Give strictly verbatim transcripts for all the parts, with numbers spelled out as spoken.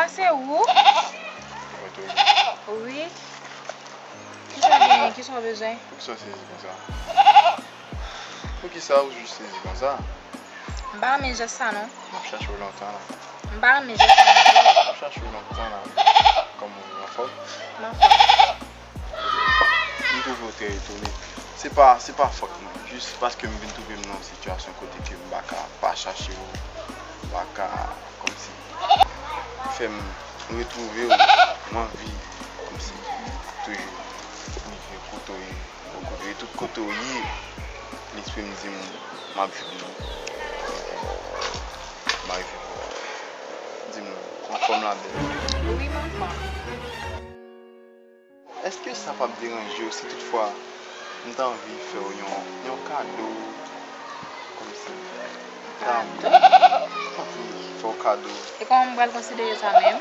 Se ou? Mwen tou. Wi. Kisa w genyen? Kisa w bezwen? Poukisa w sezi konsa? Poukisa w jis sezi konsa? M pa renmen jès sa non. M ap chache w lontan la. M pa renmen jès sa non. M ap chache w lontan la. Kòman w ye, w anfòm? M anfòm. M twouve w trè etone. Se pa, se pa fòt mwen. Jis paske m vin twouve m nan yon sitiyasyon kote ke m pa ka pa chache w, m pa ka kòmsi fè m retwouve w, m anvi kòmsi toujou rive kote w ye. Donk, e tout kote w ye, lespri m di m, m ap jwenn ou. M ap rive wè w. Di m, w anfòm la, bèl? Wi, m anfòm. Èske sa p ap deranje w si toutfwa m ta anvi fè w yon, yon kado? Kòmsi, m ta anvi, m ta anvi fè w kado. E kòman m pral konsidere sa menm?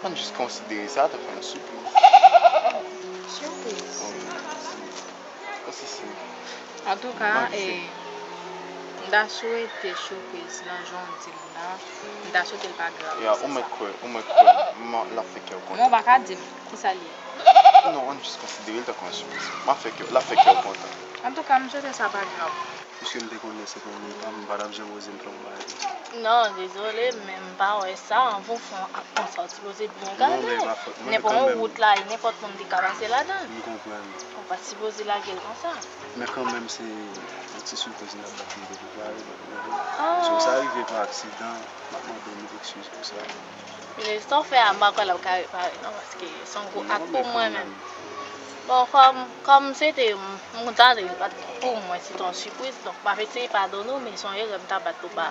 Ann jis konsidere sa tankou yon sipriz. Sipriz? Wi, si. Kòmsi si. Antouka, e, m ta swete sipriz lan jan w di l lan, m ta swete l pa grav. Ya, ou mèt kwè, ou mèt kwè, m, l ap fè kè w kontan. Men w pa ka di m kisa l ye. Non, ann jis konsidere l tankou yon sipriz. M ap fè kè, l ap fè kè w kontan. Antouka, m swete sa pa grav. Piske m te konnen se pou moun pa m, m pa t ap janm oze m fè yon bagay konsa. Non, dezole, men m pa wè sa. Anvan w fè yon ak konsa, w sipoze byen gade. Non, men e pa fòt mwen, men kanmenm. Nenpòt yon wout la, e nenpòt moun te ka pase ladan l. M konprann. Ou pa t sipoze lage l konsa. Men kanmenm, se yon ti sipriz n ap bat m pou prepare, w konprann? Ah. So, sa rive pa aksidan, m ap mande w mil eskiz pou sa. Men sa w fè a, m pa kwè l ap ka repare non, paske se yon gwo ak pou mwen menm. Bon, kòm, kòm se te m, m konn sa te, li pa t pou mwen, se te yon sipriz, donk m ap eseye padone w, men se yon erè m ta bat pou pa,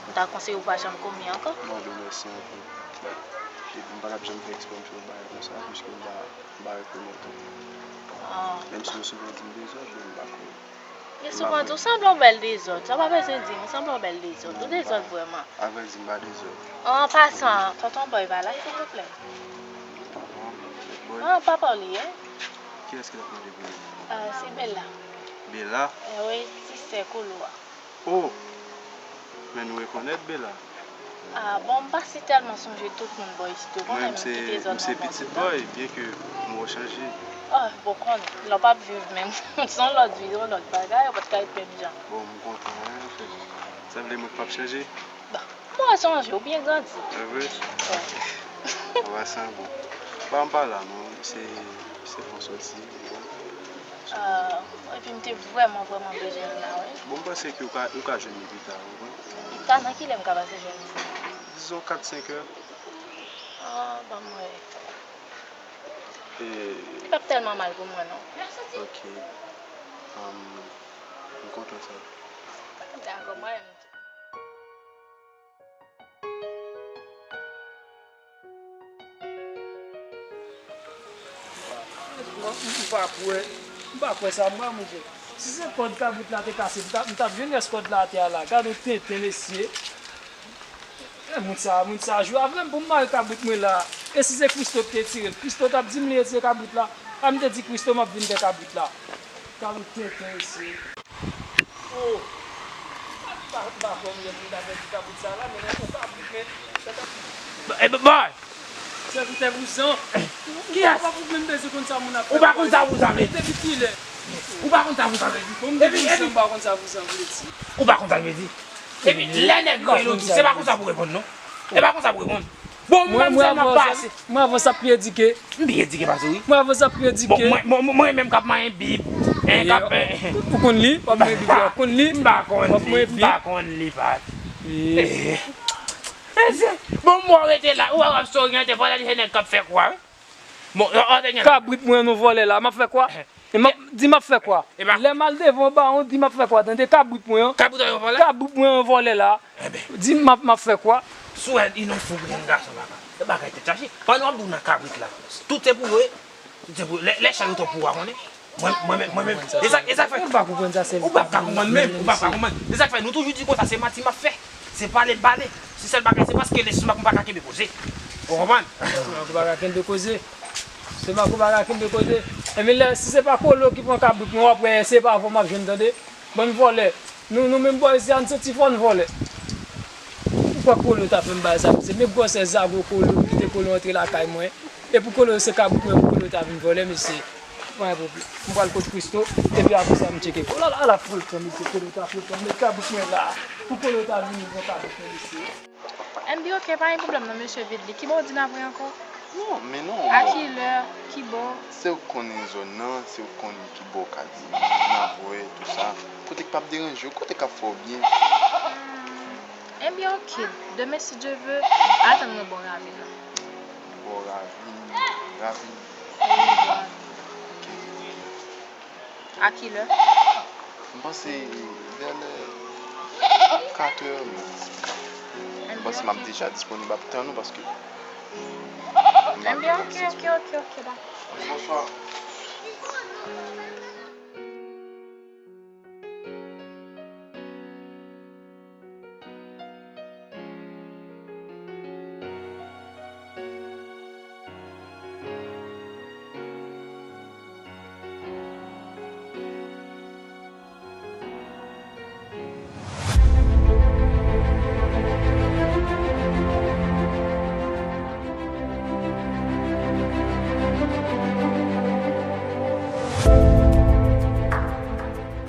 m ta konseye w pa janm komi ankò. Mande w mèsi anpil. Epi m pa t ap janm fè ekspre m fè yon bagay konsa, piske m pa, m pa rekonèt ou. Ah. Menm si w souvan di m dezòd, men m pa kwè. Li souvan di w sanble w bèl dezòd. Sa w pa bezwen di m, ou sanble w bèl dezòd. Ou dezòd vrèman. Avrèdi, m pa dezòd. An pasan, tonton Bòy pa la, silvouplè? Tonton Bòy? An, papa w li ye. Kiyès ki t ap mande pou li? Ah, se Bella. Bella? Eh wi, ti sè Kolo a. Oh! Men nou rekonèt Bella. Ah, bon, m pa si tèlman sonje tout moun bò isit yo, konnen menm ki dezòd nan mond lan. Mwen, m se, m se pitit Bòy, byenke m rechanje. Ah, bon, konnen, lè w p ap viv menm, se yon lòt vi, yon lòt bagay, ou pa t ka ret menm jan. Bon, m kontan, wi, anfen. Sa vle di mwen k p ap chanje? Bon, m wè sonje, ou byen grandi. Se vre? Wi. An pasan, bon. Bon, m pa la, non, se, se fon soti, ou konprann? Ah, epi m te vrèman, vrèman bezwen l la, wi. Bon, m panse ke ou ka, ou ka jwenn li pita, ou konprann? Pita, nan kilè m ka pase jwenn li? Dizon kat, senk è. Ah, ban m wè. E, li p ap tèlman mal pou mwen, non. Ok. Am, m kontan sa. Dakò, mwen menm tou. M pa kwè, m pa kwè sa, mwen, monchè. Si se kòd kabrit la te kase, m t ap, m t ap jwenn rès kòd la atè a la. Gade yon tenten, mesye. E, moun sa, moun sa jwe avè m pou m mare kabrit mwen la. E si se Christo ki te tire l? Christo t ap di m li retire kabrit la. A m te di Christo m ap vin fè kabrit la. Kabrit tenten, mesye. Oh! M pa, m pa kwè m lè m ta pèdi kabrit sa la, men nan yon kabrit, men, sa t ap... Eh, boy! Sèvitè vouzan. Kiyès? Ou pa menm bezwen konn sa moun ap fè. Ou pa konn sa vouzan vle di. Depi kilè? Ou pa konn sa vouzan vle di. Bon, m depi vouzan, m pa konn sa vouzan vle di. Ou pa konn sa l vle di. Epi, lè nèg rele w tou, se pa konsa pou reponn, non. E pa konsa pou reponn. Bon, mwen, mwen, mwen, m ap pase. Mwen, avan sa ap pi edike. M pi edike pase w, wi. Mwen, avan sa ap pi edike. Bon, mwen, mwen, mwen menm k ap manyen Bib. Hein, k ap, eh, ou konn li? W ap manyen Bib la, w konn li? M pa konn li, m pa konn li, pa. Eh. Eh, bon, mwen rete la. Ou wè w ap soryante, fò w di se nèg k ap fè kwa, wi. Bon, ò, ò, te gen. Kabrit mwen, nou vòlè la, m ap fè kwa? E m ap, di m ap fè kwa? Lè m al devan bawon, di m ap fè kwa? Tande kabrit mwen an. Kabrit mwen an vòlè? Kabrit mwen an vòlè la. Di m ap, m ap fè kwa? Si w wè li nan fou pou jenn gason, papa. Se bagay tèt chaje. Pandan w ap di w nan kabrit la, tout se pou yo ye. Tout se pou yo. Lè, lè chay yo twòp pou w a konnen. Mwen, mwen menm, mwen menm. E sa, e sa k fè. Ou pa konprann sa, se... Ou p ap ka konprann menm. Ou p ap ka konprann. E sa k fè nou toujou di konsa, se manti m ap fè. Se pale m pale. Se sèl bagay, se paske lespri m pa ka kenbe koze. Ou konprann? Lespri m pa ka kenbe koze. Se pa kou bagay ki m te koze. Ebyen lè, si se pa Kolo ki pran kabrit mwen, w ap wè se pa avè w m ap jwenn, tande. Bann vòlè. Nou, nou menm bò isi a, n santi fò n vòlè. Fòk Kolo ta fè m bay sa, mesye. Men gwosè zago Kolo, m kite Kolo antre lakay mwen. E pou Kolo, se kabrit mwen pou Kolo ta vin vòlè, mesye. Pa gen pwoblèm. M pral kot Christo, epi apre sa, m tcheke Kolo. Ala, ala frekan, mesye, Kolo ta frekan. Men kabrit mwen la, pou Kolo ta vin pran kabrit mwen, mesye. Enben, ok, pa gen pwoblèm non, mesye Vidley. Kibò w di n ap wè ankò? Non, men non, a bon. Kilè? Kibò? Se ou k konnen zòn nan, se ou k konnen kibò w ka di n ap wè, tou sa. Kote k p ap deranje w, kote k ap fè w byen. Hmm. Enben, ok. Demen, si Dye ve, atann mwen bò ravin nan. Bò ravin, ravin. Wi, bò ravin. Ok. A kilè? M panse vè lè katrè, men m panse m ap deja disponib ap tann ou paske m ap... Enben, ok, ok, ok, ok, dakò. Bonswa.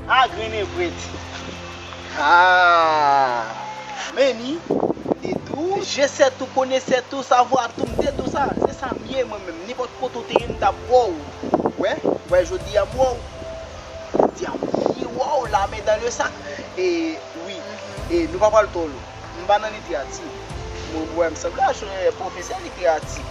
A grennen prèt. Ah! Men ni, te di w, je sais tout, connaissais tout, savoir tout, m te di w sa. Se sa m ye mwen menm. Nenpòt kote w te ye, m t ap wè w. Wè, wè, jodi a m wè w. Jodi a m vini wè w, la men dans le sac. E wi, e nou pa pral twò lwen. M pa nan literati. Mwen, wè, m sanble a pwofesè literati.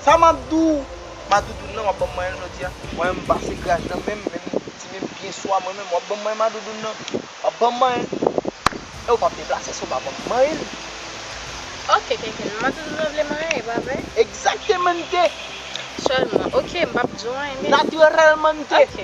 Sa m ap di w, madoudoun nan, w ap ban m manyen l jodi a. Mwen, m pase graj nan men m, men m di men m byen swa mwen menm, w ap ban m manyen madoudoun nan. W ap ban m manyen l. E w p ap deplase si w pa ban m manyen l. Ok, Kenken, madoudoun nan vle manyen, e pa vre? Egzakteman, n te. Sèlman, ok, m p ap di w anyen, men... Natirèlman, n te. Ok.